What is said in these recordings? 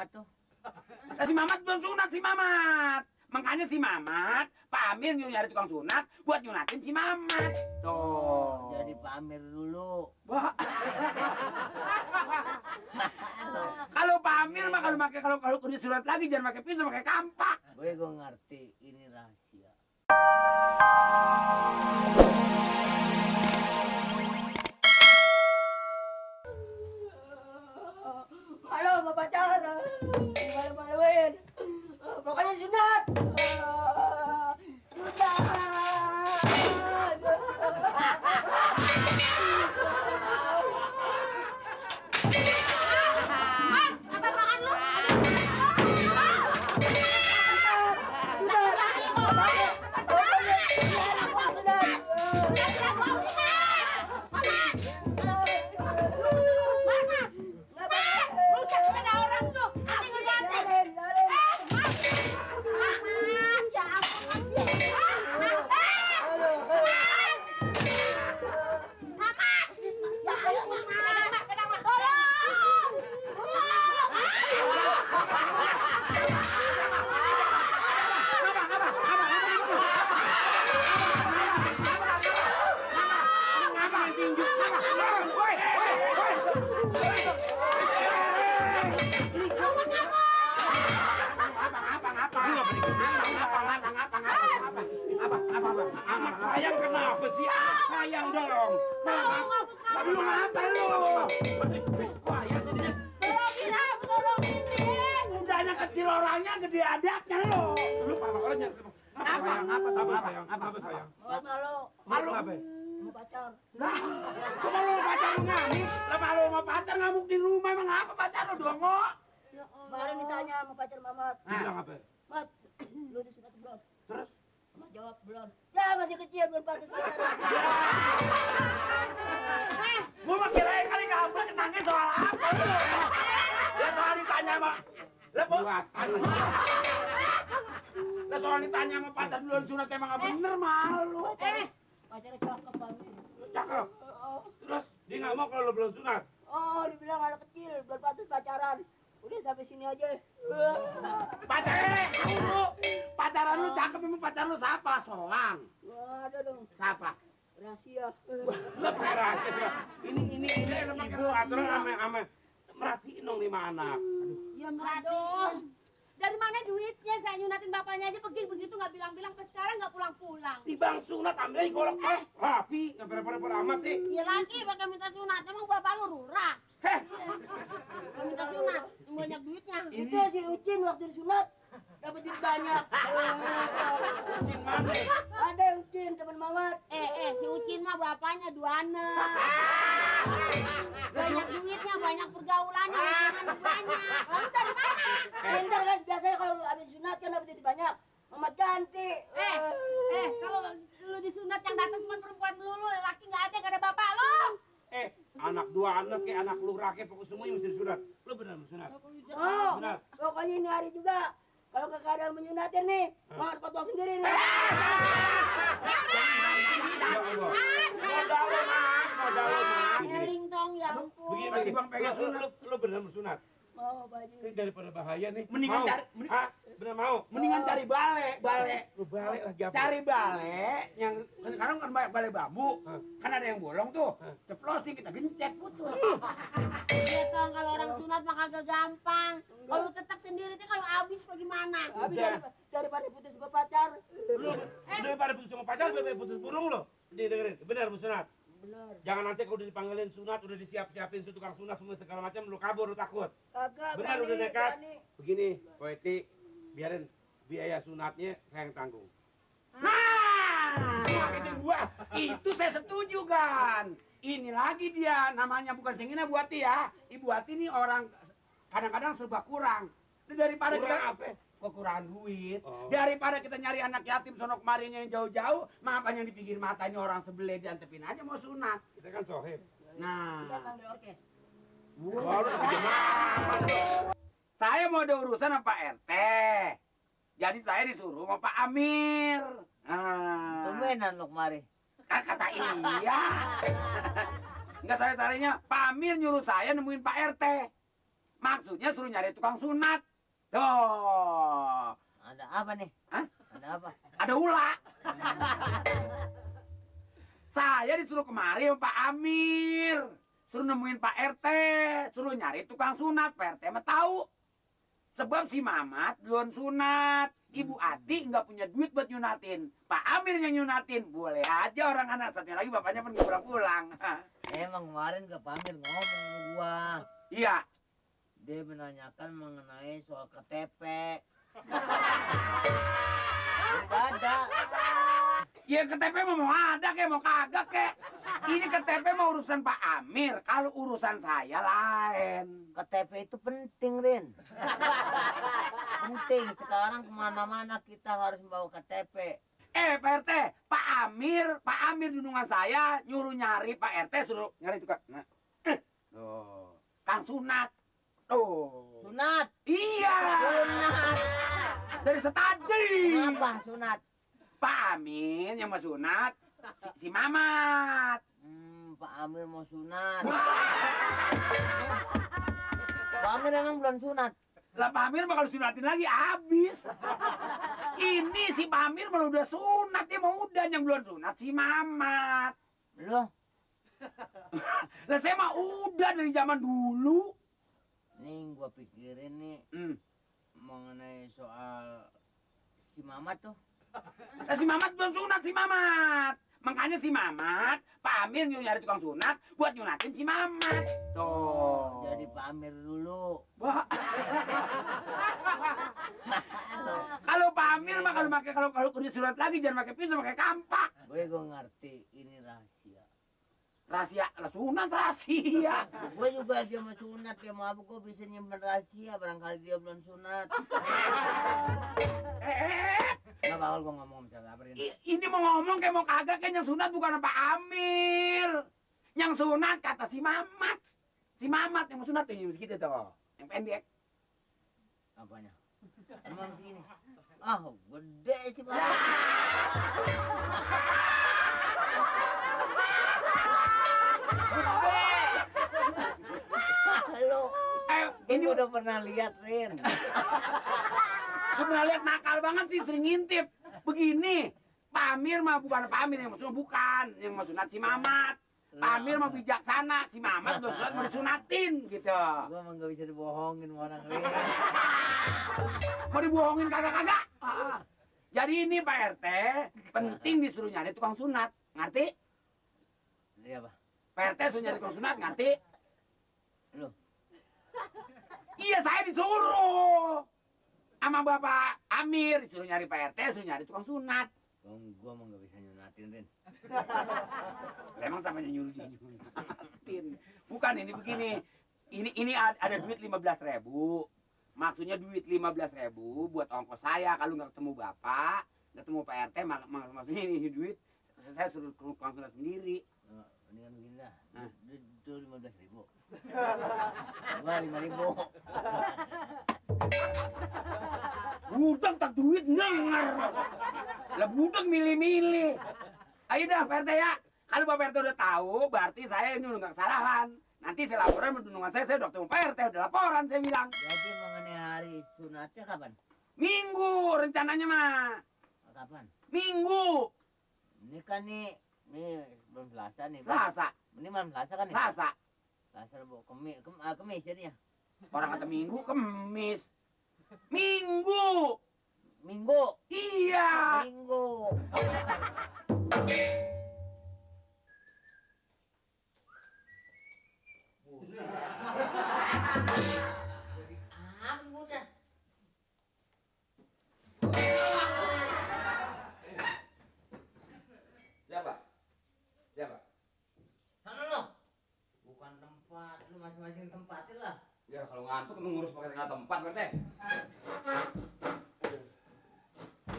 Mamat tuh? Nah, si Mamat belum sunat si Mamat. Makanya si Mamat, Pak Amir nyari tukang sunat buat nyunatin si Mamat. Tuh. Jadi Pak Amir dulu. Wah. Kalau Pak Amir mah kalau kerja surat lagi jangan pakai pisau, pakai kampak. Gue ngerti, ini rahasia. Halo, mau pacaran. Malu-maluin. Pokoknya sunat. Anak sayang kenapa sih? Sayang dong. Lu ngapa lu? Wah, ya jadinya. Udah anak kecil orangnya, gede adatnya lu. Lu apa orangnya? Apa sayang? Malu. Apa? Mau pacar. Lah, kok malu pacar lu ngamuk? Lah malu mau pacar ngamuk di rumah emang apa pacar lu dong, kok? Kemarin ditanya mau pacar Mamat. Bilang apa? Mat, lu disunat belum? Terus? Mat jawab belum. Ya masih kecil belum pantas pacaran. Gua mah kirain kali kamu nangis soal apa lu? Ya soal ditanya sama Lah soal ditanya sama pacar belum sunat emang gak bener malu. Pacarnya cakep banget. Cakep. Terus dia nggak mau kalau lu belum sunat. Oh, dibilang anak kecil belum pantas pacaran. Udah sampai sini aja. Pacaran lu cakep emang pacar lu siapa? Soang. Nggak ada dong. Siapa? Rahasia. Lebih rahasia sih. Ini ibu aturan ame merhatiin dong lima anak. Ya Aduh, dari mana duitnya? Saya nyunatin bapaknya aja pergi begitu nggak bilang-bilang ke sekarang nggak pulang-pulang. Tibang sunat ambil aja golok rapi, nggak repot-repot amat sih. Iya lagi pakai minta sunat, emang bapak lu lurah? Heh, Pakai minta sunat, yang banyak duitnya. itu si Ucin waktu disunat dapat duit banyak. Ucin mana? Ada Ucin teman Mamat. Si Ucin mah bapaknya duana. Banyak duitnya, banyak pergaulannya, hubungannya banyak. Lalu dari mana? Pintar kan biasanya kalau lu habis sunat kan dapat duit banyak. Mamat ganti. Kalau lu disunat yang datang cuma perempuan melulu, laki nggak ada bapak lu. Anak dua anak kayak anak lurah kayak pokok semuanya mesti disunat. Lu benar sunat? Oh, Benar. pokoknya ini hari juga. Kalau kakak ada yang menyunatin nih, Mamat potong sendiri nih. Modal lu, Mak. Eling dong, ya ampun. Begini Bang pengen sunat. Lu benar sunat. Mau baju. Ini daripada bahaya nih. Mendingan mau. cari Bener mau. mendingan cari bale. Lu balik lagi apa? Cari bale yang sekarang kan banyak bale bambu. Kan ada yang bolong tuh. Ceplosin kita gencet putus. Iya tong, kalau orang sunat mah kagak gampang. Kalau lu tetek sendiri tuh kalau habis bagaimana? Habis daripada putus pacar. Lu daripada putus sama pacar, lebih putus burung lo. Dengerin, benar Bu sunat. Benar. Jangan nanti kalau udah dipanggilin sunat, udah disiap-siapin tukang sunat semua segala macam, lu kabur, lu takut. Kagak Benar berani, udah nekat. berani. Begini, Poeti, biarin biaya sunatnya saya yang tanggung. Nah, itu gua. Itu saya setuju kan. Ini lagi dia namanya bukan Singina Bu Ati ya. Ibu Ati ini orang kadang-kadang serba kurang. Daripada Kurang kita apa? kekurangan duit, Oh. daripada kita nyari anak yatim sono kemarinya yang jauh-jauh, mah apa yang di pinggir mata ini orang sebelah diantepin aja mau sunat. Kita kan sohib. Kita Nah, panggil orkes. Wah, lu gimana? saya mau ada urusan sama Pak RT. Jadi saya disuruh sama Pak Amir. Nah, Tumbenan lu kemari. kan kata iya. Enggak saya tarinya, Pak Amir nyuruh saya nemuin Pak RT. Maksudnya suruh nyari tukang sunat. Tuh. Ada apa nih? Hah? Ada apa? Ada ulah. Saya disuruh kemari sama Pak Amir. Suruh nemuin Pak RT. Suruh nyari tukang sunat. Pak RT mah tahu. Sebab si Mamat belum sunat. Ibu Ati nggak punya duit buat nyunatin. Pak Amir yang nyunatin. Boleh aja orang anak. Satunya lagi bapaknya pun pulang-pulang. Emang kemarin ke Pamir ngomong sama gua. Iya. Dia menanyakan mengenai soal KTP. Udah ada. Ya KTP mau ada kek, mau kagak kek. Ini KTP mau urusan Pak Amir. Kalau urusan saya lain. KTP itu penting, Rin. Penting. Sekarang kemana-mana kita harus membawa KTP. Pak RT, Pak Amir junungan saya nyuruh nyari Pak RT suruh nyari tukang. Nah, tuh, Kang Sunat. Tuh. Sunat. Iya. Sunat. Dari setadi. Kenapa sunat? Pak Amin yang mau sunat, si Mamat. Pak Amir mau sunat. Pak Amir emang belum sunat. Lah Pak Amir bakal sunatin lagi habis. Ini si Pak Amir malah udah sunat, dia mau udah yang belum sunat si Mamat. Loh, Lah saya mah udah dari zaman dulu. nih gua pikirin nih mengenai soal si Mamat tuh. Lah si Mamat belum sunat si Mamat. Makanya si Mamat, Pak Amir nyari tukang sunat buat nyunatin si Mamat. Tuh. Jadi Pak Amir dulu. Wah. Kalau Pak Amir mah kalau kudu surat lagi jangan pakai pisau, pakai kampak. Gue ngerti ini rahasia. Rahasia, lah sunat rahasia. Gue juga dia mau sunat, dia mau apa, gue bisa nyimpen rahasia barangkali dia belum sunat. Gak bakal gue ngomong sama siapa ini. Ini mau ngomong kayak mau kagak kayak yang sunat bukan Pak Amir. Yang sunat kata si Mamat. Si Mamat yang mau sunat tuh yang segitu tuh. Yang pendek. Apanya? Emang segini? Ah, gede sih Pak. Halo. Ini udah pernah lihat, Rin. Gue pernah lihat nakal banget sih, sering ngintip. Begini, Pak Amir mah bukan Pak Amir yang mau sunat, bukan. Yang mau sunat si Mamat. Pak Amir mah bijaksana, si Mamat belum sunat mau disunatin gitu. Gue emang gak bisa dibohongin sama orang Rin. Mau dibohongin kagak-kagak. Jadi ini Pak RT, penting disuruh nyari tukang sunat. Ngerti? Iya, Pak. Pak RT suruh nyari tukang sunat, ngerti? Loh, Iya, saya disuruh. Sama Bapak Amir disuruh nyari Pak RT, suruh nyari tukang sunat. gue emang gak bisa nyunatin, Rin. Lah, emang samanya nyuruh dia nyunatin. Bukan, ini begini. Ini ada duit 15.000. Maksudnya duit 15.000 buat ongkos saya kalau nggak ketemu Bapak, nggak ketemu Pak RT, maksudnya ini duit saya suruh ke tukang sunat sendiri. Mendingan begini dah. Hah? Itu 15.000. Gua 5.000. Budak tak duit denger. Lah budak milih-milih. Ayo dah Pak RT ya. Kalau Bapak RT udah tahu, berarti saya ini udah nggak kesalahan. Nanti saya laporan menuntungan saya udah ketemu Pak RT, udah laporan saya bilang. Jadi mengenai hari sunatnya kapan? Minggu rencananya mah. Kapan? Minggu. Ini kan nih belum Selasa nih, Pak. Selasa. Ini malam Selasa kan nih? Selasa. Selasa, Bu. Kemis jadinya. Orang kata Minggu, Kemis. Minggu. Minggu. Iya. Minggu. Ah, minggu dah. Siapa? Siapa? Sana lo. Bukan tempat, lu masing-masing tempatin lah. Ya kalau ngantuk mengurus pakai tengah tempat berarti.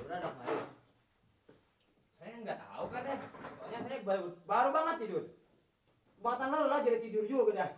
Udah dong, ayo. Saya nggak tahu kan deh. Soalnya saya baru banget tidur. Buatan lelah jadi tidur juga dah.